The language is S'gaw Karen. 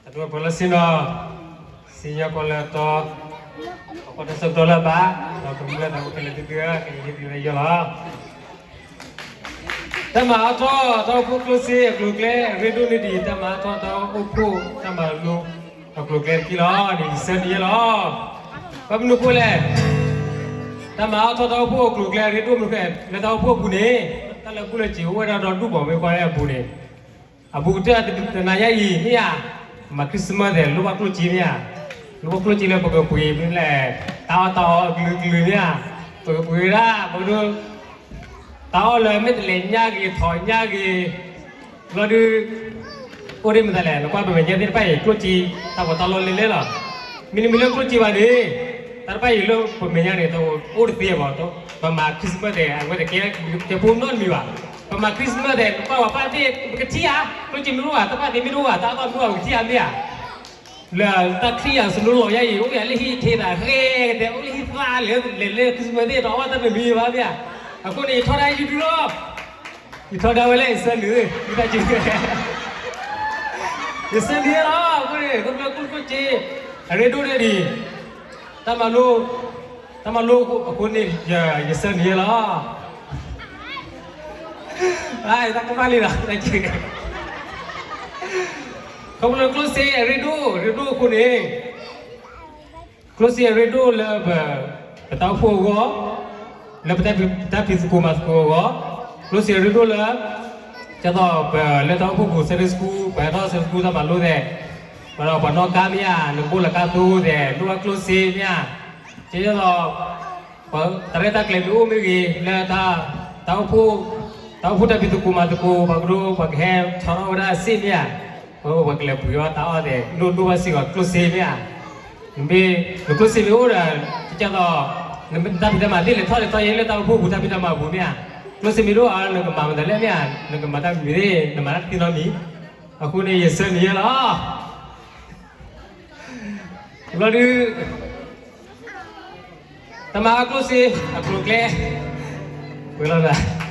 တၢ်ဒိၣ်ပှၤလၢဆ့ၣ်နီၤ, စံၣ်ညီၣ်ကွီၢ်လၢအတီ, ပှၤတၢ်ဆၢကတီၢ်လၢအဘၣ်, ဒီးကမျၢၢ်တၢ်အိၣ်ဖှိၣ်လၢသုသုဧၢ, ကယဲၢ်သုလၢယီၢ်လီၤ. တၢ်မၤအါထီၣ်တၢ်အိၣ်ဖှိၣ်ကျိၣ်စ့အကျိၤအကျဲ အရ့ဒိၣ်န့ၢ်ဒံး တၢ်မၤအါထီၣ်တၢ်အိၣ်ဖှိၣ်တၢ်မၤလိအကျိၤအကျဲတက့ၢ်လီၤ. န့ၣ်ယဆၢနံၤယဲလီၤ. ဘၣ်မနုၤအဃိလဲၣ်, တၢ်မၤအါထီၣ်တၢ်အိၣ်ဖှိၣ်အကျိၤအကျဲ အရ့ဒိၣ်မနုၤဃဲ လၢတၢ်အိၣ်ဖှိၣ်အပူၤန့ၣ်, တၢ်လၢဘူၣ်လၢစံာ်အိၣ်ဝဲဒၣ်ဒီးဒူၣ်ဘီၣ်မ့ၢ်ကွၢ်လၢအပူၤန့ၣ်, အဘူးကတၢၢ်တနၤညါအံၤမ့ၢ်ဧါ, မၤ Christmas သ့ၣ် လိၣ်ဘၣ်ကျိၣ်စ့မ့ၢ်ဧါ, လိၣ်ဘၣ်ကျိၣ်စ့လၢပကပှ့ၤမ့ၢ်လဲၣ်, တၢ်အီၣ်တၢ်အီအကလုာ်ကလုာ်မ့ၢ်ဧါ, ပကပှ့ၤဝဲဒၣ် ပကဒိ တၢ်အီၣ်လၢမ့ၢ်တလဲၤညါဂ့ၤ ထီၣ်ညါဂ့ၤ, လီၤဒုး အိၣ်ဒ်မတၤလဲၣ် နကွၢ်ပမဲာ်ညါသ့ၣ်တဖၣ်အံၤ ကျိၣ်စ့ တၢ်ပီးတၢ်လီလၢလဲၣ်လီၤ. မ့တမ့ၢ်လၢကျိၣ်စ့ဘၣ်န့ၣ်, တၢ်တဖၣ်အံၤလၢပမဲာ်ညါန့ၣ် တအိၣ်တသ့ဘၣ်, ပမၤ Christmas သ့ၣ် အဝဲတကဲ ကဲဖိနီတမံၤဘၣ်. ပမၤ Christmas သ့ၣ် ပကွၢ်ပှၤဖါတ့ၢ် ပကထံၣ်ဧါ, ကျိၣ်စ့မ့ၢ်တအိၣ်ဘၣ် တၢ်ဖါတ့ၢ်မ့ၢ်တအိၣ်ဘၣ် တၢ်အီၣ်တၢ်အီမ့ၢ်တအိၣ်ဘၣ်မ့ၢ်ဧါ လၢတၢ်ချံအစနိလီၤယါအံၤ အိၣ်ယၤလၢဟံၣ်ထဲသးဂ့ၤကတဲ အိၣ်လၢဟံၣ်သါလဲၣ် လဲၤလၢ Christmas သ့ၣ် တအီၣ်တၢ်တမံၤဘၣ်မ့ၢ်ဧါ. အဃိန့ၣ် ယထီဒါယုဒုလီၤ. ယထီဒါဝဲလၢယဆၢနံၤ, ယတၢ်က့ၤ ယဆၢနံၤလီၤ. အဃိန့ၣ် ကမျၢၢ်ကျိၣ်စ့ အရ့ဒိၣ်န့ၢ်ဒံး တၢ်မၤလိ တၢ်မၤလိအဃိန့ၣ် ယဆၢနံၤလီၤ. တၢ်ကမၣ်လံလီၤ. ခီဖျိလၢကျိၣ်စ့အရ့ဒိၣ် ရ့ဒိၣ်အဃိန့ၣ် ကျိၣ်စ့အရ့ဒိၣ်လၢပ ပတၢ်အိၣ်ဖှိၣ်အဂီၢ်, လၢပတၢ်ဖံးသကိးမၤသကိးအဂီၢ်, ကျိၣ်စ့အရ့ဒိၣ်လၢ ကဲသိးပလၢတၢ်အိၣ်ဖှိၣ်ပူၤ Sunday School ပှၤဟဲထီၣ် Sunday School တၢ်မၤလိသ့ၣ်, ဒီးပှၤနီၣ်ကါမ့ၢ်ဧါ, နကဘိၣ်လၢကါသိသ့ၣ် လိၣ်ဘၣ်ကျိၣ်စ့မ့ၢ်ဧါ, ကဲသိး တၢ်ရဲၣ်တၢ်ကျဲၤမ့ၢ်အိၣ်မ့ၢ်ဂ့ၤ လၢတၢ်အိၣ်ဖှိၣ်, တၢ်အိၣ်ဖှိၣ်တၢ်ဖံးသကိးမၤသကိး ပှၤကဒိ ပှၤကဟဲထီထီၣ်ဝဲဒၣ်စ့ၢ်မ့ၢ်ဧါ, ပှၤကလဲၤပှ့ၤအီၣ်တၢ်အီၣ်သ့ၣ် လိၣ်ဒိၣ်ဘၣ်စ့ၢ်ကီးကျိၣ်စ့မ့ၢ်ဧါ. မ့ၢ်နကျိၣ်စ့မ့ၢ်အိၣ်ဒီး ကဲသိး နတၢ်ဖံးတၢ်မၤသ့ၣ်လဲၤထီၣ်လဲၤထီၣ်ယဲလၢတၢ်အိၣ်ဖှိၣ်ပူၤ တၢ်ဖံးတၢ်မၤပူၤမ့ၢ်ဧါ, ကျိၣ်စ့မ့ၢ်တအိၣ်အါ နကမၤမတၤလဲၣ်မ့ၢ်ဧါ, နကမၤတၢ်မံၤသ့ၣ် နမၤတၢ်တသ့နီတမံၤ. အဃိန့ၣ် ယဆၢနံၤယဲလီၤ. ဘျီဒုး တၢ်မၤအါကျိၣ်စ့အကျိၤအကျဲ ပှဲၤလီၤ